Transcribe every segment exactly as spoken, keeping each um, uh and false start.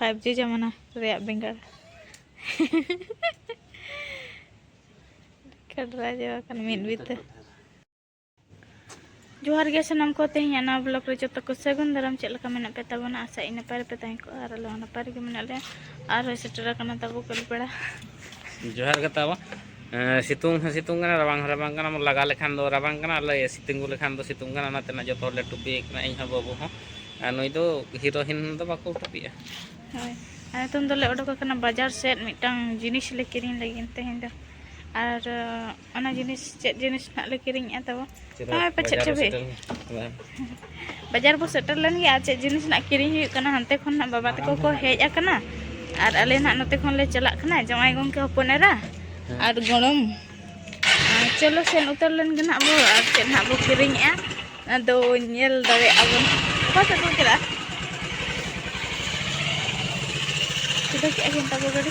Five G ᱡᱟᱢᱟᱱᱟ ᱨᱮᱭᱟᱜ ᱵᱮᱸᱜᱟᱲ᱾ ᱠᱟᱰᱨᱟ ᱪᱟᱵᱟ ᱠᱟᱱ ᱢᱤᱫ ᱵᱤᱛᱟᱹ᱾ ᱡᱚᱦᱟᱨ ᱜᱮ ᱥᱟᱱᱟᱢ ᱠᱚ, ᱛᱮᱦᱮᱧᱟᱜ ᱱᱟᱣᱟ ᱵᱞᱚᱜ ᱨᱮ ᱡᱚᱛᱚ ᱠᱚ ᱥᱟᱹᱜᱩᱱ ᱫᱟᱨᱟᱢ᱾ ᱪᱮᱫ ᱞᱮᱠᱟ ᱢᱮᱱᱟᱜ ᱯᱮ ᱛᱟᱵᱚᱱᱟ? ᱟᱥᱟᱭᱟᱹᱧ ᱱᱟᱯᱟᱭ ᱨᱮᱯᱮ ᱛᱟᱦᱮᱸ ᱠᱚᱜᱼᱟ, ᱟᱨ ᱟᱞᱮ ᱦᱚᱸ ᱱᱟᱯᱟᱭ ᱨᱮᱜᱮ ᱢᱮᱱᱟᱜ ᱞᱮᱭᱟ᱾ ᱟᱨ ᱦᱚᱸ ᱥᱮᱴᱮᱨ ᱟᱠᱟᱱᱟ ᱛᱟᱵᱚ ᱠᱟᱹᱞᱤ ᱯᱮᱲᱟ᱾ ᱡᱚᱦᱟᱨ ᱜᱮ ᱛᱟᱵᱚ᱾ ᱮᱸ, ᱥᱤᱛᱩᱝ ᱦᱚᱸ ᱥᱤᱛᱩᱝ ᱠᱟᱱᱟ, ᱨᱟᱵᱟᱝ ᱦᱚᱸ ᱨᱟᱵᱟᱝ ᱠᱟᱱᱟ, ᱞᱟᱜᱟ ᱞᱮᱠᱷᱟᱱ ᱫᱚ ᱨᱟᱵᱟᱝ ᱠᱟᱱᱟ, ᱟᱨ ᱞᱮ ᱥᱤᱛᱩᱝ ᱞᱮᱠᱷᱟᱱ ᱫᱚ ᱥᱤᱛᱩᱝ ᱠᱟᱱᱟ᱾ ᱚᱱᱟᱛᱮ ᱱᱟᱜ ᱡᱚᱛᱚ ᱦᱚᱲ ᱞᱮ ᱴᱩᱯᱤ ᱠᱟᱱᱟ, ᱤᱧ ᱦᱚᱸ ᱵᱟᱹᱵᱩ ᱦᱚᱸ᱾ ᱟᱨ ᱱᱩᱭ ᱫᱚ ᱦᱤᱨᱳᱭᱤᱱ ᱫᱚ ᱵᱟᱠᱚ ᱴᱩᱯᱤᱜᱼᱟ᱾ ᱦᱳᱭ, ᱟᱨ ᱱᱤᱛᱚᱝ ᱫᱚᱞᱮ ᱚᱰᱚᱠ ᱟᱠᱟᱱᱟ ᱵᱟᱡᱟᱨ ᱥᱮᱫ, ᱢᱤᱫᱴᱟᱝ ᱡᱤᱱᱤᱥ ᱞᱮ ᱠᱤᱨᱤᱧ ᱞᱟᱹᱜᱤᱫ ᱛᱮᱦᱮᱧ ᱫᱚ᱾ ᱟᱨ, ᱚᱱᱟ ᱡᱤᱱᱤᱥ, ᱪᱮᱫ ᱡᱤᱱᱤᱥ ᱱᱟᱜ ᱞᱮ ᱠᱤᱨᱤᱧᱮᱫᱼᱟ ᱛᱟᱵᱚ? ᱪᱮᱫᱟᱜ ᱱᱚᱜᱼᱚᱭ ᱯᱟᱪᱮᱫ ᱵᱟᱡᱟᱨ ᱪᱚ ᱵᱷᱤᱲ᱾ ᱥᱮᱴᱮᱨ ᱮᱱᱟ? ᱵᱟᱡᱟᱨ ᱵᱚ ᱥᱮᱴᱮᱨ ᱞᱮᱱ ᱜᱮ, ᱟᱨ ᱪᱮᱫ ᱡᱤᱱᱤᱥ ᱱᱟᱜ ᱠᱤᱨᱤᱧ ᱦᱩᱭᱩᱜ ᱠᱟᱱᱟ? ᱦᱟᱱᱛᱮ ᱠᱷᱚᱱ ᱱᱟᱜ ᱵᱟᱵᱟ ᱛᱟᱠᱚ ᱠᱚ ᱦᱮᱡ ᱟᱠᱟᱱᱟ, ᱟᱨ ᱟᱞᱮ ᱱᱟᱜ ᱱᱚᱛᱮ ᱠᱷᱚᱱ ᱞᱮ ᱪᱟᱞᱟᱜ ᱠᱟᱱᱟ, ᱡᱟᱶᱟᱭ ᱜᱚᱢᱠᱮ ᱦᱚᱯᱚᱱ ᱮᱨᱟ ᱦᱮᱸ᱾ ᱟᱨ ᱜᱚᱲᱚᱢ᱾ ᱟᱨ ᱪᱚᱞᱚ ᱥᱮᱱ ᱩᱛᱟᱹᱨ ᱞᱮᱱ ᱜᱮ ᱱᱟᱜ ᱵᱚ, ᱟᱨ ᱪᱮᱫ ᱱᱟᱜ ᱵᱚ ᱠᱤᱨᱤᱧᱮᱜᱼᱟ, ᱟᱫᱚ ᱧᱮᱞ ᱫᱟᱲᱮᱭᱟᱜᱼᱟ ᱵᱚᱱ᱾ ᱚᱠᱟ ᱥᱮᱫ ᱵᱚᱱ ᱪᱟᱞᱟᱜᱼᱟ? ᱪᱷᱩᱴᱟᱹᱣ ᱠᱮᱜᱼᱟ ᱠᱤᱱ ᱛᱟᱵᱚ ᱜᱟᱹᱰᱤ᱾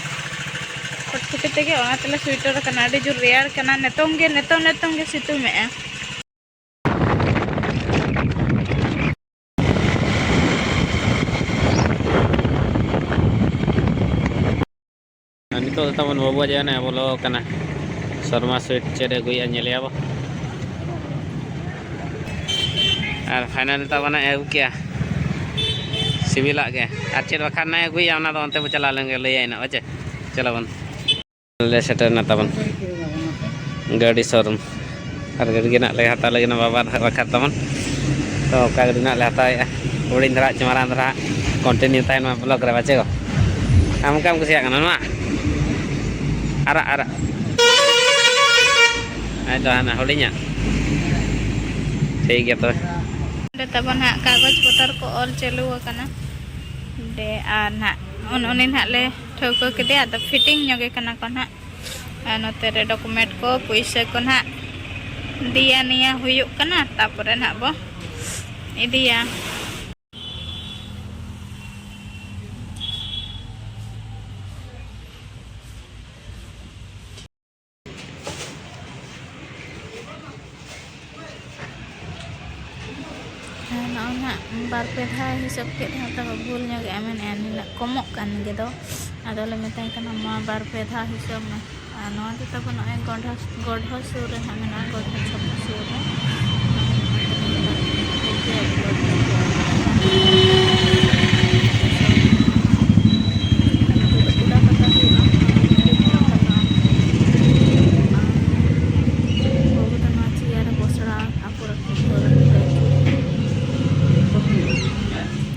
ᱯᱷᱚᱴᱯᱷᱩᱴᱤ ᱛᱮᱜᱮ, ᱚᱱᱟ ᱛᱮᱞᱮ ᱥᱩᱭᱴᱟᱨ ᱟᱠᱟᱱᱟ᱾ ᱟᱹᱰᱤ ᱡᱳᱨ ᱨᱮᱭᱟᱲ ᱠᱟᱱᱟ᱾ ᱱᱤᱛᱚᱝ ᱜᱮ, ᱱᱤᱛᱚᱝ, ᱱᱤᱛᱚᱝ ᱜᱮ ᱥᱤᱛᱩᱝ ᱮᱜᱼᱟ᱾ ᱟᱨ ᱱᱤᱛᱚᱜ ᱫᱚ ᱛᱟᱵᱚᱱ ᱵᱟᱹᱵᱩ ᱡᱮ ᱚᱱᱮ ᱵᱚᱞᱚ ᱠᱟᱱᱟ, ᱥᱚᱨᱢᱟ ᱥᱩᱭᱤᱴ ᱪᱮᱫ ᱮ ᱟᱹᱜᱩᱭᱮᱫᱼᱟ, ᱧᱮᱞᱮᱭᱟ ᱵᱚ᱾ ᱟᱨ ᱯᱷᱟᱭᱱᱟᱞ ᱛᱟᱵᱚᱱᱮ ᱟᱹᱜᱩ ᱠᱮᱜᱼᱟ, ᱥᱤᱵᱤᱞᱟᱜ ᱜᱮ᱾ ᱟᱨ ᱪᱮᱫ ᱵᱟᱠᱷᱟᱱ ᱮ ᱟᱹᱜᱩᱭᱟ, ᱚᱱᱟ ᱫᱚ ᱚᱱᱛᱮ ᱵᱚ ᱪᱟᱞᱟᱣ ᱞᱮᱱ ᱜᱮ ᱞᱟᱹᱭᱟᱭ ᱱᱟ, ᱦᱳᱭ ᱪᱮ? ᱪᱚᱞᱚ ᱵᱚᱱ᱾ ᱞᱮ ᱥᱮᱴᱮᱨ ᱮᱱᱟ ᱛᱟᱵᱚᱱ ᱜᱟᱹᱰᱤ ᱥᱳᱨᱩᱢ᱾ ᱟᱨ ᱜᱟᱹᱰᱤ ᱜᱮ ᱱᱟᱜ ᱞᱮ ᱦᱟᱛᱟᱣ ᱞᱟᱹᱜᱤᱫ ᱱᱟ ᱵᱟᱵᱟ ᱵᱟᱠᱷᱨᱟ ᱛᱟᱵᱚᱱ᱾ ᱛᱚ ᱚᱠᱟ ᱜᱟᱹᱰᱤ ᱱᱟᱜ ᱞᱮ ᱦᱟᱛᱟᱣᱮᱫᱼᱟ, ᱦᱩᱰᱤᱧ ᱫᱷᱟᱨᱟ ᱪᱮ ᱢᱟᱨᱟᱝ ᱫᱷᱟᱨᱟ, ᱠᱚᱱᱴᱤᱱᱤᱭᱩ ᱛᱟᱦᱮᱱ ᱢᱟ ᱵᱞᱚᱜ ᱨᱮ, ᱵᱟᱪᱮ ᱜᱚ? ᱟᱢ ᱚᱠᱟᱢ ᱠᱩᱥᱤᱭᱟᱜ ᱠᱟᱱᱟ, ᱱᱚᱣᱟ? ᱟᱨᱟᱜ, ᱟᱨᱟᱜ᱾ ᱦᱮᱸ ᱛᱚ, ᱦᱟᱱᱟ ᱦᱩᱰᱤᱧᱟᱜ᱾ ᱴᱷᱤᱠ ᱜᱮᱭᱟ ᱛᱚᱵᱮ᱾ ᱚᱸᱰᱮ ᱛᱟᱵᱚᱱ ᱦᱟᱸᱜ ᱠᱟᱜᱚᱡᱽ ᱯᱚᱛᱚᱨ ᱠᱚ ᱚᱞ ᱪᱟᱹᱞᱩ ᱟᱠᱟᱱᱟ᱾ ᱚᱸᱰᱮ ᱟᱨ ᱱᱟᱜ ᱩᱱ-, ᱩᱱᱤ ᱱᱟᱜ ᱞᱮ ᱴᱷᱟᱹᱣᱠᱟᱹ ᱠᱮᱫᱮᱭᱟ, ᱟᱫᱚ ᱯᱷᱤᱴᱤᱝ ᱧᱚᱜᱮ ᱠᱟᱱᱟ ᱠᱚ ᱱᱟᱜ᱾ ᱟᱨ ᱱᱚᱛᱮ ᱨᱮ ᱰᱚᱠᱩᱢᱮᱱᱴ ᱠᱚ, ᱯᱩᱭᱥᱟᱹ ᱠᱚ ᱱᱟᱜ ᱫᱤᱭᱟ ᱱᱤᱭᱟ ᱦᱩᱭᱩᱜ ᱠᱟᱱᱟ, ᱛᱟᱯᱚᱨᱮ ᱱᱟᱜ ᱵᱚ ᱤᱫᱤᱭᱟ᱾ ᱱᱚᱜᱼᱚᱭ ᱱᱟᱦᱟᱜ ᱵᱟᱨ ᱯᱮ ᱫᱷᱟᱣ ᱦᱤᱥᱟᱹᱵ ᱠᱮᱫ ᱨᱮᱦᱚᱸ ᱛᱟᱵᱚ ᱵᱷᱩᱞ ᱧᱚᱜᱮᱜᱼᱟ, ᱢᱮᱱᱮᱫᱼᱟ ᱱᱤᱱᱟᱹᱜ ᱠᱚᱢᱚᱜ ᱠᱟᱱ ᱜᱮ ᱫᱚ᱾ ᱟᱫᱚᱞᱮ ᱢᱮᱛᱟᱭ ᱠᱟᱱᱟ, "ᱢᱟ ᱵᱟᱨ ᱯᱮ ᱫᱷᱟᱣ ᱦᱤᱥᱟᱹᱵ ᱢᱮ᱾" ᱟᱨ ᱱᱚᱣᱟ ᱫᱚ ᱛᱟᱵᱚ ᱱᱚᱜᱼᱚᱭ ᱜᱚᱰᱷᱟ, ᱜᱚᱰᱷᱟ ᱥᱩᱨ ᱨᱮ ᱦᱟᱸᱜ ᱢᱮᱱᱟᱜᱼᱟ, ᱜᱚᱰᱷᱟ ᱪᱷᱟᱯᱟ ᱥᱩᱨ ᱨᱮ᱾ ᱱᱤᱛᱚᱜ ᱫᱚ ᱯᱮᱲᱟ ᱯᱟᱛᱟ ᱦᱩᱭᱩᱜᱼᱟ, ᱵᱟᱹᱵᱩ ᱫᱚ ᱱᱚᱣᱟ ᱪᱮᱭᱟᱨ ᱨᱮ ᱵᱚᱥᱲᱟ ᱟᱠᱟᱱᱟ, ᱯᱩᱨᱟᱹ ᱠᱚ ᱫᱷᱟᱹᱨ ᱨᱮ ᱠᱚ ᱫᱟᱹᱲ ᱦᱚᱪᱚᱭᱮᱫᱟ᱾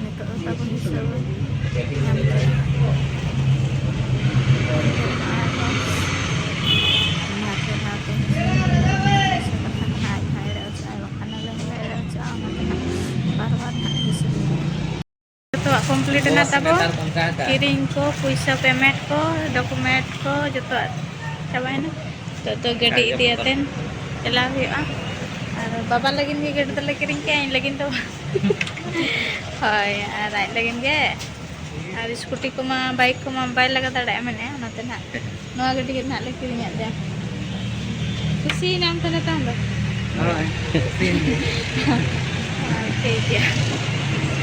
ᱱᱤᱛᱚᱜ ᱫᱚ ᱛᱟᱵᱚᱱ ᱦᱤᱥᱟᱹᱵ ᱧᱟᱢ ᱠᱮᱫᱟ᱾ ᱱᱟᱛᱮ ᱱᱟᱛᱮ ᱦᱤᱥᱟᱹᱵ ᱠᱟᱛᱷᱟ ᱠᱟᱱᱟ, ᱟᱡ ᱦᱚᱸ ᱮᱲᱮ ᱦᱚᱪᱚᱜᱼᱟᱭ, ᱵᱟᱠᱷᱟᱱ ᱟᱞᱮ ᱦᱚᱸᱞᱮ ᱮᱲᱮ ᱦᱚᱪᱚᱜᱼᱟ᱾ ᱚᱱᱟ ᱛᱮ ᱵᱟᱨ ᱵᱟᱨ ᱱᱟᱜ ᱦᱤᱥᱟᱹᱵ ᱧᱟᱢ᱾ ᱡᱚᱛᱚᱣᱟᱜ complete ᱮᱱᱟ ᱛᱟᱵᱚ᱾ ᱠᱤᱨᱤᱧ ᱠᱚ, ᱯᱩᱭᱥᱟᱹ payment ᱠᱚ, document ᱠᱚ ᱡᱚᱛᱚᱣᱟᱜ ᱪᱟᱵᱟᱭᱮᱱᱟ᱾ ᱱᱤᱛᱚᱜ ᱫᱚ ᱜᱟᱹᱰᱤ ᱤᱫᱤᱭᱟᱛᱮᱱ ᱪᱟᱞᱟᱣ ᱦᱩᱭᱩᱜᱼᱟ᱾ ᱟᱨ ᱵᱟᱵᱟ ᱞᱟᱹᱜᱤᱫ ᱜᱮ ᱜᱟᱹᱰᱤ ᱫᱚᱞᱮ ᱠᱤᱨᱤᱧ ᱠᱮᱜᱼᱟ, ᱤᱧ ᱞᱟᱹᱜᱤᱫ ᱫᱚ ᱵᱟᱝ᱾ ᱦᱳᱭ, ᱟᱨ ᱟᱡ ᱞᱟᱹᱜᱤᱫ ᱜᱮ᱾ ᱟᱨ scooty ᱠᱚᱢᱟ, bike ᱠᱚᱢᱟ ᱵᱟᱭ ᱞᱟᱜᱟ ᱫᱟᱲᱮᱭᱟᱜᱼᱟ, ᱢᱮᱱᱮᱫᱼᱟ, ᱚᱱᱟᱛᱮ ᱱᱟᱦᱟᱜ ᱱᱚᱣᱟ ᱜᱟᱹᱰᱤ ᱜᱮ ᱱᱟᱦᱟᱜ ᱞᱮ ᱠᱤᱨᱤᱧᱟᱫ ᱫᱮᱭᱟ᱾ ᱠᱩᱥᱤᱭᱮᱱᱟᱢ ᱛᱚ ᱱᱤᱛᱚᱝ ᱫᱚ? ᱦᱳᱭ, ᱠᱩᱥᱤᱭᱮᱱ ᱜᱮ᱾ ᱦᱳᱭ, ᱴᱷᱤᱠ ᱜᱮᱭᱟ᱾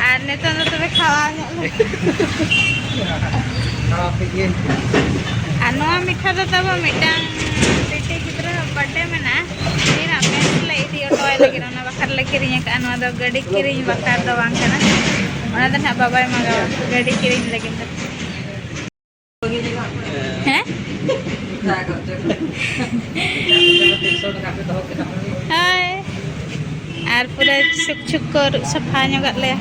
ᱟᱨ ᱱᱤᱛᱚᱝ ᱫᱚ ᱛᱚᱵᱮ ᱠᱷᱟᱣᱟ ᱧᱚᱜ ᱞᱮ᱾ ᱠᱷᱟᱣᱟ ᱯᱮ ᱜᱮ᱾ ᱟᱨ ᱱᱚᱣᱟ ᱢᱤᱴᱷᱟ ᱫᱚ ᱛᱟᱵᱚ ᱢᱤᱫᱴᱟᱝ ᱵᱤᱴᱤ ᱜᱤᱫᱽᱨᱟᱹ birthday ᱢᱮᱱᱟᱜᱼᱟ᱾ ᱩᱱᱤ ᱦᱟᱸᱜ ᱢᱮᱥ ᱞᱮ ᱤᱫᱤ ᱦᱚᱴᱚ ᱟᱭ ᱞᱟᱹᱜᱤᱫ, ᱚᱱᱟ ᱵᱟᱠᱷᱨᱟ ᱞᱮ ᱠᱤᱨᱤᱧ ᱟᱠᱟᱫᱼᱟ᱾ ᱱᱚᱣᱟ ᱫᱚ ᱜᱟᱹᱰᱤ ᱠᱤᱨᱤᱧ ᱵᱟᱠᱷᱨᱟ ᱫᱚ ᱵᱟᱝ ᱠᱟᱱᱟ, ᱚᱱᱟ ᱫᱚ ᱱᱟᱦᱟᱜ ᱵᱟᱵᱟᱭ ᱢᱟᱜᱟᱣᱟ ᱜᱟᱹᱰᱤ ᱠᱤᱨᱤᱧ ᱞᱟᱹᱜᱤᱫ ᱫᱚ᱾ ᱦᱮᱸ? ᱦᱳᱭ᱾ ᱟᱨ ᱯᱩᱨᱟᱹ ᱪᱷᱩᱠ ᱪᱷᱩᱠ ᱠᱚ ᱟᱹᱨᱩᱵ ᱥᱟᱯᱷᱟ ᱧᱚᱜᱟᱜ ᱞᱮᱭᱟ᱾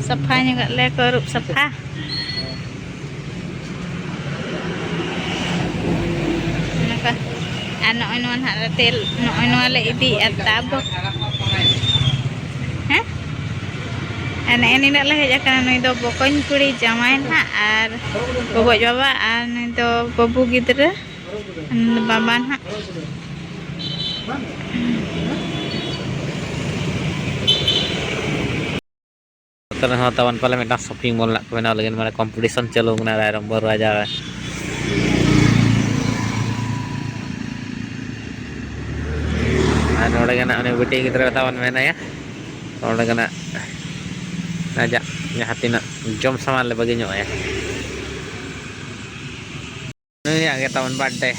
ᱥᱟᱯᱷᱟ ᱧᱚᱜᱟᱜ ᱞᱮᱭᱟ ᱠᱚ, ᱟᱹᱨᱩᱵ ᱥᱟᱯᱷᱟ᱾ ᱱᱚᱝᱠᱟ᱾ ᱟᱨ ᱱᱚᱜᱼᱚᱭ ᱱᱚᱣᱟ ᱱᱟᱦᱟᱜ ᱞᱮ ᱛᱮᱞ, ᱱᱚᱜᱼᱚᱭ ᱱᱚᱣᱟ ᱞᱮ ᱤᱫᱤᱭᱮᱫᱼᱟ ᱛᱟᱵᱚ᱾ ᱦᱮᱸ? ᱟᱨ ᱱᱮᱜᱼᱮ ᱱᱤᱱᱟᱹᱜ ᱞᱮ ᱦᱮᱡ ᱟᱠᱟᱱᱟ᱾ ᱱᱩᱭ ᱫᱚ ᱵᱚᱠᱚᱧ ᱠᱩᱲᱤ ᱡᱟᱶᱟᱭ ᱱᱟᱦᱟᱜ, ᱟᱨ ᱜᱚᱜᱚᱡ ᱵᱟᱵᱟ, ᱟᱨ ᱱᱩᱭ ᱫᱚ ᱵᱟᱹᱵᱩ ᱜᱤᱫᱽᱨᱟᱹ, ᱵᱟᱵᱟ ᱱᱟᱦᱟᱜ᱾ ᱱᱚᱛᱮ ᱨᱮᱦᱚᱸ ᱛᱟᱵᱚᱱ ᱯᱟᱞᱮ ᱢᱤᱫᱴᱟᱝ shopping mall ᱨᱮᱱᱟᱜ ᱠᱚ ᱵᱮᱱᱟᱣ ᱞᱟᱹᱜᱤᱫ, ᱢᱟᱱᱮ competition ᱪᱟᱹᱞᱩ ᱠᱟᱱᱟ ᱨᱟᱭᱨᱚᱝᱯᱩᱨ ᱵᱟᱡᱟᱨ ᱨᱮ᱾ ᱟᱨ ᱱᱚᱰᱮ ᱜᱮ ᱱᱟᱜ ᱩᱱᱤ ᱵᱤᱴᱤ ᱜᱤᱫᱽᱨᱟᱹ ᱛᱟᱵᱚᱱ ᱢᱮᱱᱟᱭᱟ᱾ ᱱᱚᱰᱮ ᱠᱟᱱᱟ ᱟᱡᱟᱜ ᱡᱟᱦᱟᱸ ᱛᱤᱱᱟᱹᱜ ᱡᱚᱢ ᱥᱟᱢᱟᱱ ᱞᱮ ᱵᱟᱹᱜᱤ ᱧᱚᱜ ᱟᱭᱟ᱾ ᱱᱩᱭᱟᱜ ᱜᱮ ᱛᱟᱵᱚᱱ ᱵᱟᱨᱛᱷᱰᱮ᱾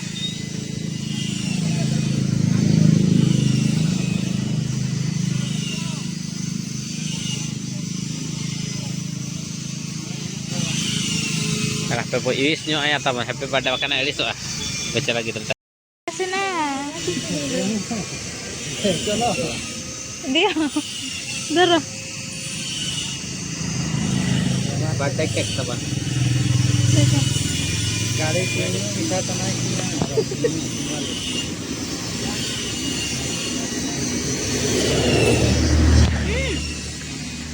ᱟᱨ ᱦᱟᱯᱮ ᱵᱚ ᱩᱭᱤᱥ ᱧᱚᱜ ᱟᱭᱟ ᱛᱟᱵᱚᱱ, ᱦᱮᱯᱤ ᱵᱟᱨᱛᱷᱰᱮ, ᱵᱟᱠᱷᱟᱱ ᱮ ᱟᱹᱲᱤᱥᱚᱜᱼᱟ ᱵᱮᱪᱟᱨᱟ ᱜᱤᱫᱽᱨᱟᱹ᱾ ᱫᱤᱭᱟ᱾ ᱫᱷᱚᱨᱚ᱾ ᱵᱟᱨᱛᱷᱰᱮ ᱠᱮᱠ ᱛᱟᱵᱚᱱ᱾ ᱜᱟᱹᱲᱤ ᱠᱚ ᱯᱤᱴᱷᱟ ᱛᱟᱱᱟ ᱠᱤ?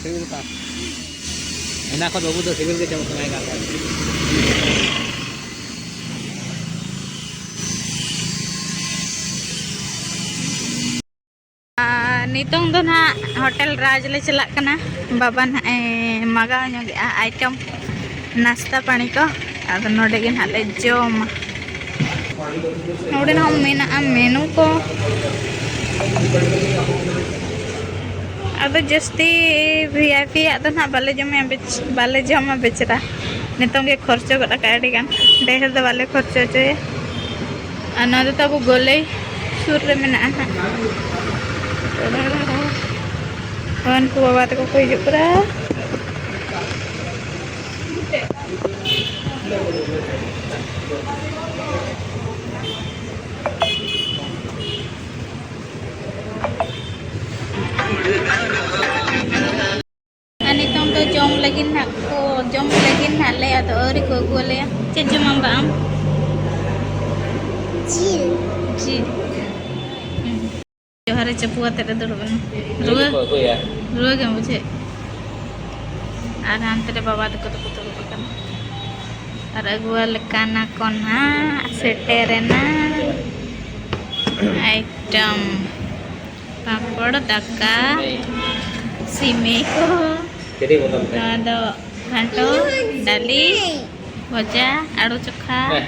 ᱥᱤᱵᱤᱞ ᱠᱟ? ᱮᱱᱟ ᱠᱷᱚᱱ ᱵᱟᱹᱵᱩ ᱫᱚ ᱥᱤᱵᱤᱞ ᱜᱮ ᱡᱚᱢ ᱥᱟᱱᱟᱭᱮ ᱠᱟᱱ ᱛᱟᱦᱮᱸᱫ᱾ ᱟᱨ ᱱᱤᱛᱚᱝ ᱫᱚ ᱱᱟᱦᱟᱜ ᱦᱳᱴᱮᱞ ᱨᱟᱡᱽ ᱞᱮ ᱪᱟᱞᱟᱜ ᱠᱟᱱᱟ᱾ ᱵᱟᱵᱟ ᱱᱟᱦᱟᱜ ᱮ ᱢᱟᱜᱟᱣ ᱧᱚᱜᱮᱜᱼᱟ ᱟᱭᱴᱮᱢ, ᱱᱟᱥᱛᱟ ᱯᱟᱹᱱᱤ ᱠᱚ᱾ ᱟᱫᱚ ᱱᱚᱰᱮ ᱜᱮ ᱱᱟᱦᱟᱜ ᱞᱮ ᱡᱚᱢᱟ᱾ ᱱᱚᱰᱮ ᱦᱚᱸ ᱢᱮᱱᱟᱜᱼᱟ ᱢᱮᱱᱩ ᱠᱚ᱾ ᱟᱫᱚ ᱡᱟᱹᱥᱛᱤ ᱵᱷᱤ ᱟᱭ ᱯᱤ ᱭᱟᱜ ᱫᱚ ᱱᱟᱦᱟᱜ ᱵᱟᱞᱮ ᱡᱚᱢᱟ, ᱵᱮᱪ-, ᱵᱟᱞᱮ ᱡᱚᱢᱟ ᱵᱮᱪᱨᱟ᱾ ᱱᱤᱛᱚᱝ ᱜᱮ ᱠᱷᱚᱨᱪᱚ ᱜᱚᱫ ᱟᱠᱟᱫ ᱟᱹᱰᱤ ᱜᱟᱱ, ᱰᱷᱮᱨ ᱫᱚ ᱵᱟᱞᱮ ᱠᱷᱚᱨᱪᱚ ᱦᱚᱪᱚᱭᱟ᱾ ᱟᱨ ᱱᱚᱣᱟ ᱫᱚ ᱛᱟᱵᱚ ᱜᱳᱞᱟᱹᱭ ᱥᱩᱨ ᱨᱮ ᱢᱮᱱᱟᱜᱼᱟ ᱱᱟᱦᱟᱜ᱾ ᱩᱱᱠᱩ ᱵᱟᱵᱟ ᱛᱟᱠᱚ ᱠᱚ ᱦᱤᱡᱩᱜ ᱠᱟᱱᱟ᱾ ᱟᱨ ᱱᱤᱛᱚᱝ ᱫᱚ ᱡᱚᱢ ᱞᱟᱹᱜᱤᱫ ᱱᱟᱦᱟᱜ ᱠᱚ, ᱡᱚᱢ ᱞᱟᱹᱜᱤᱫ ᱱᱟᱦᱟᱜ ᱞᱮ, ᱟᱫᱚ ᱟᱹᱣᱨᱤ ᱠᱚ ᱟᱹᱜᱩ ᱟᱞᱮᱭᱟ᱾ ᱪᱮᱫ ᱡᱚᱢᱟᱢ ᱵᱟ ᱟᱢ? ᱡᱤᱞ᱾ ᱡᱤᱞ᱾ ᱦᱩᱸ᱾ ᱡᱚᱦᱟᱨ ᱨᱮ ᱪᱟᱯᱩ ᱟᱛᱮᱫ ᱮ ᱫᱩᱲᱩᱵ ᱮᱱᱟ᱾ ᱨᱩᱣᱟᱹ? ᱠᱚ ᱟᱹᱜᱩᱭᱟ᱾ ᱨᱩᱣᱟᱹ ᱜᱮᱢ ᱵᱩᱡᱷᱟᱹᱣᱮᱫ? ᱟᱨ ᱦᱟᱱᱛᱮ ᱨᱮ ᱵᱟᱵᱟ ᱛᱟᱠᱚ ᱫᱚᱠᱚ ᱫᱩᱲᱩᱵ ᱟᱠᱟᱱᱟ᱾ ᱟᱨ ᱟᱹᱜᱩᱣᱟᱞᱮ ᱠᱟᱱᱟ ᱠᱚ ᱱᱟᱦᱟᱜ, ᱥᱮᱴᱮᱨᱮᱱᱟ᱾ ᱟᱭᱴᱮᱢ, ᱯᱟᱯᱚᱲ, ᱫᱟᱠᱟ, ᱥᱤᱢᱮ ᱠᱚ᱾ ᱱᱚᱣᱟ ᱫᱚ ᱜᱷᱟᱱᱴᱚ, ᱰᱟᱹᱞᱤ, ᱵᱷᱚᱡᱟ, ᱟᱹᱲᱩ ᱪᱚᱠᱷᱟ᱾ ᱦᱮᱸ᱾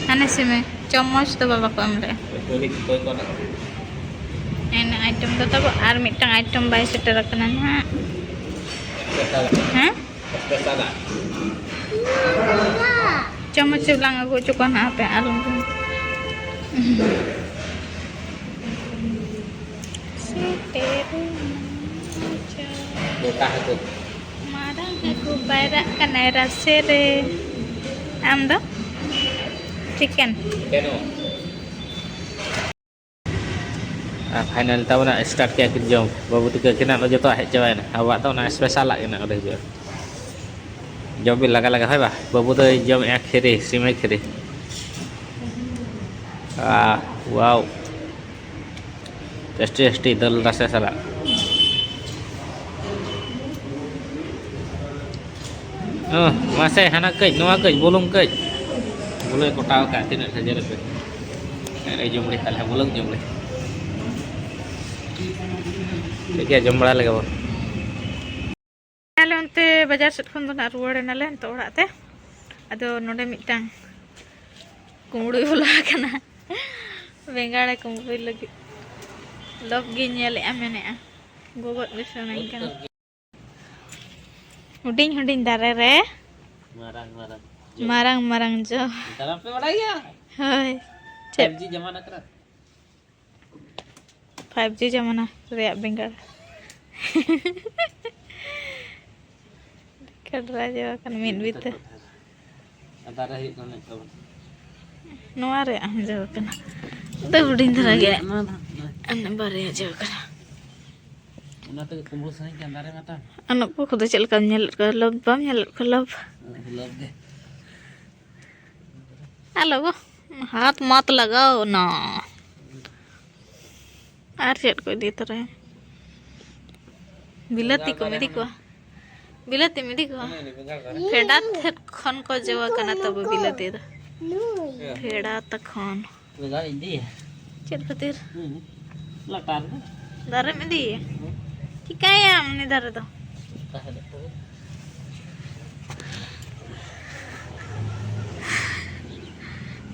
ᱦᱟᱱᱮ ᱥᱤᱢᱮ, ᱪᱚᱢᱚᱪ ᱫᱚ ᱵᱟᱵᱟ ᱠᱚ ᱮᱢ ᱞᱮᱫᱼᱟ᱾ ᱩᱱᱤ ᱚᱠᱚᱭ ᱠᱚ ᱱᱟᱜ? ᱮᱱ ᱟᱭᱴᱮᱢ ᱫᱚ ᱛᱟᱵᱚ ᱟᱨ ᱢᱤᱫᱴᱟᱝ ᱟᱭᱴᱮᱢ ᱵᱟᱭ ᱥᱮᱴᱮᱨ ᱟᱠᱟᱱᱟ ᱱᱟᱦᱟᱜ᱾ ᱦᱮᱸ? ᱪᱟᱢᱚᱪ ᱞᱟᱝ ᱟᱹᱜᱩ ᱦᱚᱪᱚ ᱠᱚᱣᱟ ᱱᱟᱦᱟᱜ, ᱦᱟᱯᱮ ᱟᱨ ᱩᱱᱠᱩ᱾ ᱥᱮᱴᱮᱨ ᱮᱱᱟ᱾ ᱢᱚᱴᱟ ᱦᱟᱹᱠᱩ᱾ ᱢᱟᱨᱟᱝ ᱦᱟᱹᱠᱩ ᱯᱟᱭᱨᱟᱜ ᱠᱟᱱᱟᱭ ᱨᱟᱥᱮ ᱨᱮ᱾ ᱟᱢ ᱫᱚ? ᱪᱤᱠᱮᱱ᱾ ᱪᱤᱠᱮᱱ ᱦᱚᱸ᱾ ᱟᱨ ᱯᱷᱟᱭᱱᱟᱞ ᱛᱟᱵᱚᱱᱟ ᱥᱴᱟᱨᱴ ᱠᱮᱜᱼᱟ ᱠᱤᱱ ᱡᱚᱢ᱾ ᱵᱟᱹᱵᱩ ᱛᱟᱹᱠᱤᱱ ᱟᱹᱠᱤᱱᱟᱜ ᱫᱚ ᱡᱚᱛᱚᱣᱟᱜ ᱦᱮᱡ ᱪᱟᱵᱟᱭᱮᱱᱟ᱾ ᱟᱵᱚᱣᱟᱜ ᱫᱚ ᱚᱱᱟ ᱥᱯᱮᱥᱟᱞᱟᱜ ᱜᱮ ᱱᱟᱜ ᱚᱸᱰᱮ ᱦᱤᱡᱩᱜᱼᱟ᱾ ᱡᱚᱢ ᱵᱤᱱ ᱞᱟᱜᱟ ᱞᱟᱜᱟ, ᱦᱳᱭ ᱵᱟ? ᱵᱟᱹᱵᱩ ᱫᱚᱭ ᱡᱚᱢᱮᱜᱼᱟ ᱠᱷᱤᱨᱤ, ᱥᱤᱢᱟᱹᱭ ᱠᱷᱤᱨᱤ᱾ ᱟᱦ, ᱣᱟᱣ᱾ ᱴᱮᱥᱴᱤ ᱴᱮᱥᱴᱤ ᱫᱟᱹᱞ ᱨᱟᱥᱮ ᱥᱟᱞᱟᱜ᱾ ᱚ, ᱢᱟᱥᱮ ᱦᱟᱱᱟ ᱠᱟᱹᱡ, ᱱᱚᱣᱟ ᱠᱟᱹᱡ, ᱵᱩᱞᱩᱝ ᱠᱟᱹᱡ᱾ ᱵᱩᱞᱩᱝ ᱠᱚᱴᱟᱣ ᱠᱟᱜ, ᱛᱤᱱᱟᱹᱜ ᱠᱷᱟᱹᱡᱟᱹᱲᱤ ᱯᱮ᱾ ᱟᱨᱮ ᱡᱚᱢ ᱞᱮ ᱛᱟᱦᱞᱮ, ᱵᱩᱞᱩᱝ ᱡᱚᱢ ᱞᱮ᱾ ᱴᱷᱤᱠ ᱜᱮᱭᱟ, ᱡᱚᱢ ᱵᱟᱲᱟ ᱞᱮᱜᱮ ᱵᱚᱱ᱾ ᱟᱞᱮ ᱚᱱᱛᱮ ᱵᱟᱡᱟᱨ ᱥᱮᱫ ᱠᱷᱚᱱ ᱫᱚ ᱱᱟᱜ ᱨᱩᱣᱟᱹᱲ ᱮᱱᱟᱞᱮ ᱱᱤᱛᱚᱜ ᱚᱲᱟᱜ ᱛᱮ᱾ ᱟᱫᱚ ᱱᱚᱰᱮ ᱢᱤᱫᱴᱟᱝ ᱠᱩᱢᱵᱽᱲᱩᱭ ᱵᱚᱞᱚ ᱟᱠᱟᱱᱟ᱾ ᱵᱮᱸᱜᱟᱲᱮ ᱠᱩᱢᱵᱽᱲᱩᱭ ᱞᱟᱹᱜᱤᱫ᱾ ᱞᱚᱵ ᱜᱤᱧ ᱧᱮᱞᱮᱜᱼᱟ, ᱢᱮᱱᱮᱜᱼᱟ, "ᱜᱚᱜᱚᱡ ᱜᱮ ᱥᱟᱱᱟᱧ ᱠᱟᱱᱟ᱾" ᱦᱩᱰᱤᱧ ᱦᱩᱰᱤᱧ ᱫᱟᱨᱮ ᱨᱮ ᱢᱟᱨᱟᱝ ᱢᱟᱨᱟᱝ ᱡᱚ᱾ ᱢᱟᱨᱟᱝ ᱢᱟᱨᱟᱝ ᱡᱚ᱾ ᱱᱮᱛᱟᱨ ᱵᱟᱯᱮ ᱵᱟᱲᱟᱭ ᱜᱮᱭᱟ? ᱦᱳᱭ᱾ ᱪᱮᱫ? ᱯᱷᱟᱭᱤᱵᱷ ᱡᱤ ᱡᱟᱢᱟᱱᱟ ᱠᱟᱱᱟ᱾ ᱯᱷᱟᱭᱤᱵᱷ ᱡᱤ ᱡᱟᱢᱟᱱᱟ ᱨᱮᱭᱟᱜ ᱵᱮᱸᱜᱟᱲ᱾ ᱠᱟᱰᱨᱟ ᱡᱚ ᱠᱟᱱᱟ ᱢᱤᱫ ᱵᱤᱛᱟᱹ᱾ ᱟᱨ ᱫᱟᱨᱮ ᱦᱩᱭᱩᱜ ᱠᱟᱱᱟ ᱱᱤᱛᱚᱜ᱾ ᱱᱚᱣᱟ ᱨᱮᱭᱟᱜ ᱦᱚᱸ ᱡᱚ ᱠᱟᱱᱟ᱾ ᱫᱚ ᱦᱩᱰᱤᱧ ᱫᱷᱟᱨᱟ ᱜᱮ᱾ ᱚᱱᱟ ᱫᱚ ᱦᱟᱸᱜ ᱱᱚᱜᱼᱚᱭ᱾ ᱚᱱᱟ ᱵᱟᱨᱭᱟ ᱡᱚ ᱠᱟᱱᱟ᱾ ᱚᱱᱟ ᱛᱮᱜᱮ ᱠᱩᱢᱵᱽᱲᱩ ᱥᱟᱱᱟᱧ ᱠᱟᱱ ᱫᱟᱨᱮ ᱢᱟ ᱛᱟᱢ᱾ ᱟᱨ ᱱᱩᱠᱩ ᱠᱚᱫᱚ ᱪᱮᱫ ᱞᱮᱠᱟᱢ ᱧᱮᱞᱮᱫ ᱠᱚᱣᱟ? ᱞᱚᱵ ᱵᱟᱢ ᱧᱮᱞᱮᱫ ᱠᱚᱣᱟ? ᱞᱚᱵ᱾ ᱞᱚᱵ ᱜᱮ᱾ ᱟᱞᱚ ᱜᱚ, ᱦᱟᱛ ᱢᱟᱛ ᱞᱟᱜᱟᱣ ᱱᱟ᱾ ᱟᱨ ᱪᱮᱫ ᱠᱚ ᱤᱫᱤ ᱛᱚᱨᱟᱭᱟ? ᱵᱤᱞᱟᱹᱛᱤ ᱠᱚᱢ ᱤᱫᱤ ᱠᱚᱣᱟ? ᱵᱤᱞᱟᱹᱛᱤᱢ ᱤᱫᱤ ᱠᱚᱣᱟ? ᱯᱷᱮᱰᱟᱛ ᱴᱷᱮᱱ ᱠᱷᱚᱱ ᱠᱚ ᱡᱚ ᱟᱠᱟᱱᱟ ᱛᱟᱵᱚ ᱵᱤᱞᱟᱹᱛᱤ ᱫᱚ᱾ ᱯᱷᱮᱰᱟᱛ ᱠᱷᱚᱱ᱾ ᱵᱮᱸᱜᱟᱲ ᱤᱫᱤᱭᱟ᱾ ᱪᱮᱫ ᱠᱷᱟᱹᱛᱤᱨ? ᱦᱩᱸ᱾ ᱞᱟᱴᱟ ᱨᱮ᱾ ᱫᱟᱨᱮᱢ ᱤᱫᱤᱭᱟ? ᱦᱩᱸ᱾ ᱪᱤᱠᱟᱹᱭᱟᱢ ᱩᱱᱤ ᱫᱟᱨᱮ ᱫᱚ? ᱛᱟᱦᱮᱸ ᱫᱚ᱾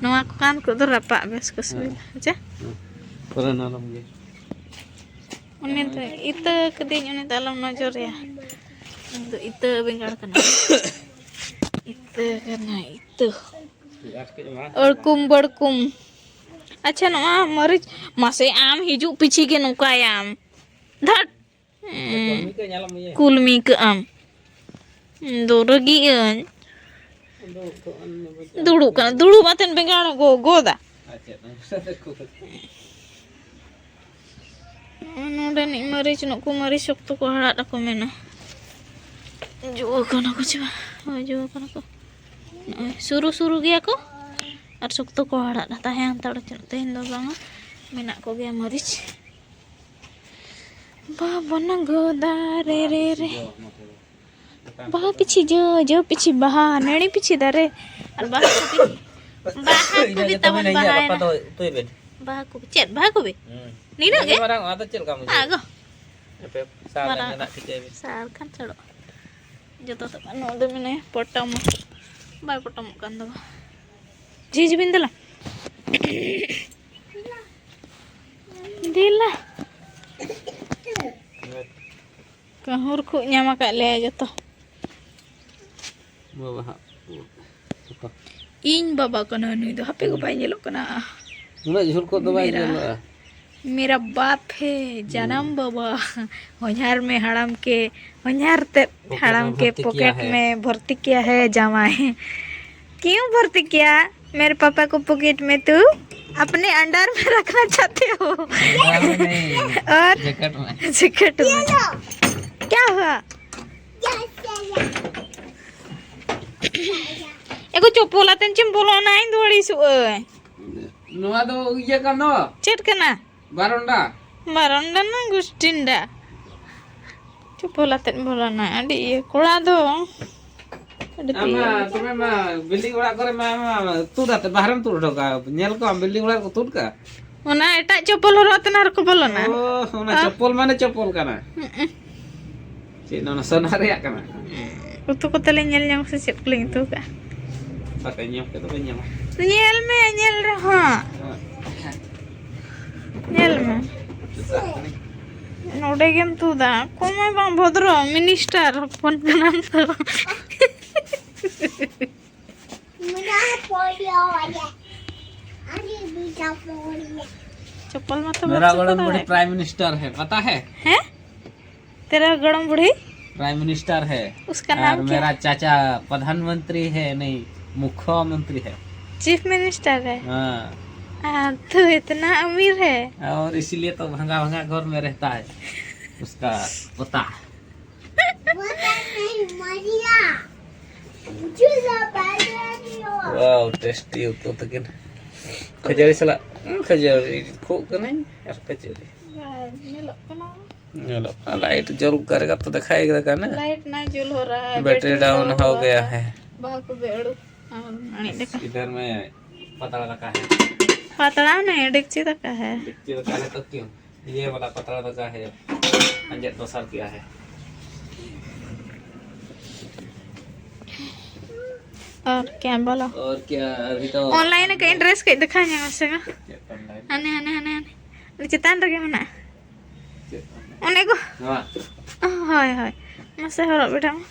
ᱱᱚᱣᱟ ᱠᱚ ᱠᱟᱱ ᱠᱚᱫᱚ ᱨᱟᱯᱟᱜ ᱵᱮᱥ ᱠᱚ ᱥᱤᱵᱤᱞᱟ, ᱦᱮᱸ᱾ ᱦᱮᱸ ᱪᱮ? ᱦᱮᱸ᱾ ᱯᱩᱨᱟᱹ ᱱᱚᱨᱚᱢ ᱜᱮ᱾ ᱩᱱᱤ ᱫᱚ ᱤᱛᱟᱹ ᱠᱟᱹᱫᱟᱹᱧ, ᱩᱱᱤ ᱫᱚ ᱟᱞᱚᱢ ᱱᱚᱡᱚᱨᱮᱭᱟ᱾ ᱩᱱᱤ ᱫᱚ ᱤᱛᱟᱹ ᱵᱮᱸᱜᱟᱲ ᱠᱟᱱᱟ᱾ ᱤᱛᱟᱹ ᱠᱟᱱᱟ, ᱤᱛᱟᱹ᱾ ᱟᱹᱲᱠᱩᱢ ᱵᱟᱹᱲᱠᱩᱢ᱾ ᱟᱪᱪᱷᱟ, ᱱᱚᱣᱟ ᱢᱟᱹᱨᱤᱪ, ᱢᱟᱥᱮ ᱟᱢ ᱦᱤᱡᱩᱜ ᱯᱤᱪᱷᱤ ᱜᱮ ᱱᱚᱝᱠᱟᱭᱟᱢ᱾ ᱫᱷᱟᱴ! ᱠᱩᱞᱢᱤ ᱠᱟᱹᱜ ᱟᱢ᱾ ᱫᱚ ᱨᱟᱹᱜᱤ ᱟᱹᱧ᱾ ᱫᱩᱲᱩᱵ ᱠᱟᱱᱟ, ᱫᱩᱲᱩᱵ ᱟᱛᱮᱱ ᱵᱮᱸᱜᱟᱲ ᱜᱚ-, ᱜᱚᱫᱟ᱾ ᱱᱚᱰᱮᱱᱤᱡ ᱢᱟᱹᱨᱤᱪ, ᱱᱩᱠᱩ ᱢᱟᱹᱨᱤᱪ ᱥᱚᱠᱛᱚ ᱠᱚ ᱦᱟᱲᱟᱫ ᱟᱠᱚ ᱢᱮᱱᱟ᱾ ᱡᱚ ᱠᱟᱱᱟ ᱠᱚ ᱪᱮ ᱵᱟᱝ? ᱦᱳᱭ, ᱡᱚ ᱠᱟᱱᱟ ᱠᱚ᱾ ᱱᱚᱜᱼᱚᱭ ᱥᱩᱨᱩ ᱥᱩᱨᱩ ᱜᱮᱭᱟ ᱠᱚ ᱟᱨ ᱥᱚᱠᱛᱚ ᱠᱚ ᱦᱟᱲᱟᱫ ᱛᱟᱦᱮᱸ ᱦᱟᱛᱟᱲ ᱦᱚᱪᱚᱜ᱾ ᱛᱮᱦᱮᱧ ᱫᱚ ᱵᱟᱝᱟ, ᱢᱮᱱᱟᱜ ᱠᱚᱜᱮᱭᱟ ᱢᱟᱹᱨᱤᱪ᱾ ᱵᱟᱵᱚᱱ ᱜᱚᱫᱟ ᱨᱮ ᱨᱮ ᱨᱮ᱾ ᱵᱟᱦᱟ ᱯᱤᱪᱷᱤ ᱡᱚ, ᱡᱚ ᱯᱤᱪᱷᱤ ᱵᱟᱦᱟ, ᱱᱟᱹᱲᱤ ᱯᱤᱪᱷᱤ ᱫᱟᱨᱮ, ᱟᱨ ᱵᱟᱦᱟ ᱠᱚᱵᱤ, ᱵᱟᱦᱟ ᱠᱚᱵᱤ ᱛᱟᱵᱚᱱ ᱵᱟᱦᱟᱭᱮᱱᱟ᱾ ᱵᱟᱦᱟ ᱠᱚᱵᱤ, ᱪᱮᱫ ᱵᱟᱦᱟ ᱠᱚᱵᱤ? ᱦᱩᱸ᱾ ᱱᱤᱱᱟᱹᱜ ᱜᱮ? ᱢᱟᱨᱟᱝ, ᱟᱫᱚ ᱪᱮᱫ ᱞᱮᱠᱟᱢ ᱵᱩᱡᱷᱟᱹᱣᱟ? ᱟᱜᱚ᱾ ᱦᱟᱯᱮ, ᱥᱟᱨ ᱢᱟᱨᱟᱝ ᱞᱮᱱ ᱜᱮ ᱱᱟᱜ ᱴᱷᱤᱠᱟᱹᱭ ᱵᱤᱱ᱾ ᱥᱟᱨ ᱠᱷᱟᱱ ᱪᱷᱟᱲᱚᱜ᱾ ᱡᱚᱛᱚ ᱛᱮ ᱱᱚᱰᱮ ᱢᱮᱱᱟᱭᱟ, ᱯᱚᱴᱚᱢ᱾ ᱵᱟᱭ ᱯᱚᱴᱚᱢᱚᱜ ᱠᱟᱱ ᱫᱚ᱾ ᱡᱷᱤᱡ ᱵᱤᱱ ᱫᱮᱞᱟ᱾ ᱫᱮᱞᱟ᱾ ᱠᱟᱹᱦᱩᱨ ᱠᱷᱩᱜ ᱧᱟᱢ ᱟᱠᱟᱫ ᱞᱮᱭᱟ ᱡᱚᱛᱚ᱾ ᱵᱟᱵᱟ ᱦᱟᱜ᱾ ᱤᱧ ᱵᱟᱵᱟ ᱠᱟᱱᱟ ᱱᱩᱭ ᱫᱚ, ᱦᱟᱯᱮ ᱠᱚ ᱵᱟᱭ ᱧᱮᱞᱚᱜ ᱠᱟᱱᱟ᱾ ᱩᱱᱟᱹᱜ ᱡᱷᱩᱨ ᱠᱚ ᱫᱚ ᱵᱟᱭ ᱢᱮᱨᱟ, ᱧᱮᱞᱚᱜᱼᱟ᱾ ᱢᱮᱨᱟ ᱵᱟᱯ ᱦᱮ, ᱡᱟᱱᱟᱢ ᱵᱟᱵᱟ᱾ ᱦᱚᱧᱦᱟᱨ ᱢᱮ ᱦᱟᱲᱟᱢ ᱠᱮ, ᱦᱚᱧᱦᱟᱨ ᱛᱮᱫ ᱯᱚᱠᱮᱴ ᱦᱟᱲᱟᱢ ᱢᱮ ᱠᱮ ᱵᱷᱚᱨᱛᱤ ᱯᱚᱠᱮᱴ ᱠᱤᱭᱟ ᱦᱮ᱾ ᱢᱮ ᱵᱷᱚᱨᱛᱤ ᱠᱤᱭᱟ ᱦᱮ ᱡᱟᱢᱟᱭ᱾ ᱠᱤᱭᱩ ᱵᱷᱚᱨᱛᱤ ᱠᱤᱭᱟ? मेरे पापा को पॉकेट में तू अपने अंडर में रखना चाहते हो? अंडर में नहीं, और जैकेट में। जैकेट में। क्या हुआ? ᱮᱜᱳ ᱪᱚᱯᱚᱞ ᱟᱛᱮᱱ ᱪᱮᱢ ᱵᱚᱞᱚᱱᱟ? ᱤᱧ ᱫᱚ ᱟᱹᱲᱤᱥᱚᱜ ᱟᱹᱧ᱾ ᱱᱚᱣᱟ ᱫᱚ ᱤᱭᱟᱹ ᱠᱟᱱ ᱫᱚ᱾ ᱪᱮᱫ ᱠᱟᱱᱟ? ᱵᱟᱨᱚᱱᱰᱟ᱾ ᱵᱟᱨᱚᱱᱰᱟ ᱱᱟ ᱜᱩᱥᱴᱤᱱᱰᱟ᱾ ᱪᱚᱯᱚᱞ ᱟᱛᱮᱫ ᱵᱚᱞᱚᱱᱟ, ᱟᱹᱰᱤ ᱤᱭᱟᱹ ᱠᱚᱲᱟ ᱫᱚ᱾ ᱟᱹᱰᱤ ᱟᱢ ᱢᱟ ᱤᱭᱟᱹ᱾ ᱛᱚᱵᱮ ᱢᱟ ᱵᱤᱞᱰᱤᱝ ᱚᱲᱟᱜ ᱠᱚᱨᱮ ᱢᱟ, ᱢᱟ ᱛᱩᱫ ᱟᱛᱮ ᱵᱟᱦᱨᱮᱢ ᱛᱩᱫ ᱦᱚᱴᱚ ᱠᱟᱜᱼᱟ᱾ ᱧᱮᱞ ᱠᱚᱣᱟᱢ ᱵᱤᱞᱰᱤᱝ ᱚᱲᱟᱜ ᱨᱮᱠᱚ ᱛᱩᱫ ᱠᱟᱜᱼᱟ᱾ ᱚᱱᱟ ᱮᱴᱟᱜ ᱪᱚᱯᱚᱞ ᱦᱚᱨᱚᱜ ᱟᱛᱮ ᱱᱟ ᱨᱮᱠᱚ ᱵᱚᱞᱚᱱᱟ᱾ ᱳ, ᱚᱱᱟ ᱚ᱾ ᱪᱚᱯᱚᱞ ᱢᱟᱱᱮ ᱪᱚᱯᱚᱞ ᱠᱟᱱᱟ᱾ ᱦᱩᱸ᱾ ᱪᱮᱫ ᱚᱱᱟ ᱥᱚᱱᱟ ᱨᱮᱭᱟᱜ ᱠᱟᱱᱟ? ᱩᱛᱩ ᱠᱚᱛᱮ ᱞᱮ ᱧᱮᱞ ᱧᱟᱢᱟ ᱥᱮ ᱪᱮᱫ ᱠᱚᱞᱮ ᱩᱛᱩ ᱠᱟᱜᱼᱟ? ᱵᱟᱠᱷᱟᱡ ᱧᱟᱢ ᱠᱮᱫ ᱫᱚ ᱵᱟᱹᱧ ᱧᱟᱢᱟ᱾ ᱧᱮᱞ ᱢᱮ, ᱧᱮᱞ ᱨᱮᱦᱚᱸ᱾ ᱦᱮᱸ᱾ ᱧᱮᱞ ᱢᱮ᱾ ᱪᱮᱫᱟᱜ ᱠᱟᱱᱟᱧ? ᱱᱚᱰᱮ ᱜᱮᱢ ᱛᱩᱫᱟ᱾ ᱚᱠᱚᱭ ᱢᱟ ᱵᱟᱝ ᱵᱷᱚᱫᱨᱚ, ᱢᱤᱱᱤᱥᱴᱟᱨ ᱦᱚᱯᱚᱱ ᱠᱟᱱᱟᱢ ᱛᱚ᱾ मेरा पोलियो वाला। अरे बेटा पोलियो। चप्पल मत मेरा बड़न बूढ़ी प्राइम मिनिस्टर है, पता है? हैं? तेरा गड़म बूढ़ी? प्राइम मिनिस्टर है। उसका और नाम क्या? मेरा चाचा प्रधानमंत्री है, नहीं, मुख्यमंत्री है। चीफ मिनिस्टर है? हाँ। हाँ, तू इतना अमीर है। और इसीलिए तो भंगा भंगा घर में रहता है उसका पोता। वो तो नहीं, मरिया। झूला बाजार। वाओ, टेस्टी होतो तकिन। ᱠᱷᱟᱹᱡᱟᱹᱲᱤ ᱥᱟᱞᱟᱜ, ᱦᱩᱸ, ᱠᱷᱟᱹᱡᱟᱹᱲᱤ ᱠᱷᱩᱜ ᱠᱟᱹᱱᱟᱹᱧ ᱟᱨ ᱠᱷᱟᱹᱡᱟᱹᱲᱤ᱾ ᱵᱟᱭ ᱧᱮᱞᱚᱜ ᱠᱟᱱᱟ᱾ ᱧᱮᱞᱚᱜ ᱠᱟᱱᱟ, ᱞᱟᱭᱤᱴ ᱡᱩᱞ ᱠᱟᱨᱮᱜᱟ ᱛᱚ ᱫᱤᱠᱷᱟᱭ ᱫᱮᱜᱟ ᱱᱟ᱾ लाइट नहीं जल हो रहा है, बैटरी बैटरी डाउन डाउन हो हो रहा गया है। है। बाहर को बेड़ू। हाँ, नहीं देखा। इधर में पतला रखा है। पतला नहीं, डेगची रखा है। डेगची रखा है तो क्यों? ये वाला पतला रखा है। अंजट दोसर किया है। और क्या बोलो? और क्या, अभी तो ऑनलाइन के इंटरेस्ट के दिखा नहीं मसे का। ऑनलाइन। ᱦᱟᱱᱮ, ᱦᱟᱱᱮ, ᱦᱟᱱᱮ, ᱦᱟᱱᱮ᱾ ᱪᱮᱛᱟᱱ ᱨᱮᱜᱮ ᱢᱮᱱᱟᱜᱼᱟ᱾ ᱪᱮᱫ ᱠᱚ ᱢᱮᱱᱟᱜᱼᱟ? ᱚᱱᱮ ᱠᱚ᱾ ᱱᱚᱣᱟ᱾ ᱦᱳᱭ, ᱦᱳᱭ᱾ ᱢᱟᱥᱮ ᱦᱚᱨᱚᱜ ᱵᱤᱰᱟᱹᱣ ᱢᱮ᱾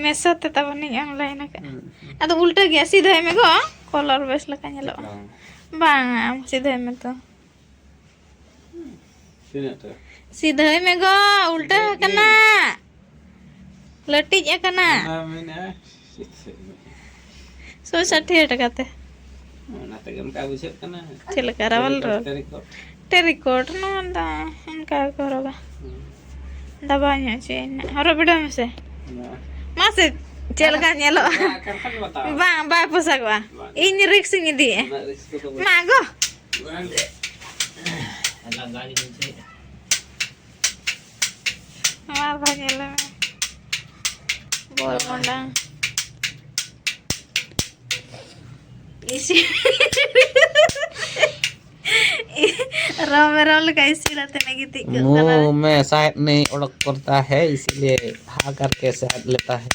ᱢᱮᱥᱳ ᱛᱮ ᱛᱟᱵᱚᱱᱤᱧ ᱚᱱᱞᱟᱭᱤᱱ ᱟᱠᱟᱫ᱾ ᱦᱩᱸ, ᱦᱩᱸ᱾ ᱟᱫᱚ ᱩᱞᱴᱟᱹ ᱜᱮᱭᱟ, ᱥᱤᱫᱷᱟᱹᱭ ᱢᱮ ᱜᱚ, ᱠᱚᱞᱚᱨ ᱵᱮᱥ ᱞᱮᱠᱟ ᱧᱮᱞᱚᱜᱼᱟ᱾ ᱵᱟᱝ᱾ ᱵᱟᱝᱟ, ᱟᱢ ᱥᱤᱫᱷᱟᱹᱭ ᱢᱮ ᱛᱚ᱾ ᱛᱤᱱᱟᱹᱜ ᱴᱟᱠᱟ? ᱥᱤᱫᱷᱟᱹᱭ ᱢᱮ ᱜᱚ, ᱩᱞᱴᱟᱹ ᱞᱟᱹᱴᱤᱡ ᱜᱮ᱾ ᱟᱠᱟᱱᱟ᱾ ᱞᱟᱹᱴᱤᱡ ᱟᱠᱟᱱᱟ᱾ ᱚᱱᱟ ᱢᱮᱱᱟᱜᱼᱟ, ᱥᱤᱫᱷᱟᱹᱭ ᱢᱮ᱾ ᱥᱚᱭ ᱥᱟᱴᱷᱤᱭᱟᱹ ᱴᱟᱠᱟ ᱛᱮ᱾ ᱚᱱᱟ ᱛᱮᱜᱮ ᱚᱱᱠᱟ ᱵᱩᱡᱷᱟᱹᱜ ᱠᱟᱱᱟ᱾ ᱪᱮᱫ ᱞᱮᱠᱟ, ᱨᱟᱣᱟᱞ ᱴᱮᱨᱤᱠᱚᱴ, ᱨᱟᱣᱟᱞ? ᱴᱮᱨᱤᱠᱚᱴ᱾ ᱴᱮᱨᱤᱠᱚᱴ, ᱱᱚᱣᱟ ᱫᱚ ᱚᱱᱠᱟ ᱜᱮᱠᱚ ᱦᱚᱨᱚᱜᱟ᱾ ᱦᱩᱸ᱾ ᱫᱟᱵᱟᱣ ᱧᱚᱜ ᱦᱚᱪᱚᱭᱮᱱᱟ᱾ ᱦᱚᱨᱚᱜ ᱵᱤᱰᱟᱹᱣ ᱢᱮᱥᱮ᱾ ᱱᱚᱣᱟ᱾ ᱢᱟᱥᱮ, ᱪᱮᱫ ᱞᱮᱠᱟ ᱧᱮᱞᱚᱜᱼᱟ? ᱱᱚᱣᱟ ᱮᱠᱷᱟᱱ ᱠᱷᱟᱱ ᱵᱟᱛᱟᱣ᱾ ᱵᱟᱝ, ᱵᱟᱭ ᱯᱚᱥᱟᱜᱚᱜᱼᱟ᱾ ᱵᱟᱝ᱾ ᱤᱧ ᱨᱤᱠᱥ ᱤᱧ ᱤᱫᱤᱭᱮᱫᱼᱟ᱾ ᱩᱱᱟᱹᱜ ᱨᱤᱠᱥ ᱠᱚᱫᱚ ᱵᱟᱹᱧ ᱢᱟ ᱜᱚ᱾ ᱵᱟᱝ᱾ ᱞᱟᱸᱜᱟ ᱜᱤᱧ ᱵᱩᱡᱷᱟᱹᱣᱮᱫᱼᱟ᱾ ᱱᱚᱣᱟ ᱫᱚ ᱧᱮᱞ ᱢᱮ᱾ ᱵᱚᱨ ᱢᱚᱰᱟᱝ᱾ ᱤᱥᱤ-, ᱨᱚ ᱢᱮᱨᱚᱢ ᱞᱮᱠᱟ ᱤᱥᱤᱱ ᱟᱛᱮ ᱢᱮ ᱜᱤᱛᱤᱡ ᱠᱚᱜ ᱠᱟᱱᱟ᱾ मुंह में शहद नहीं उड़क पड़ता है, इसीलिए हा करके शहद लेता है।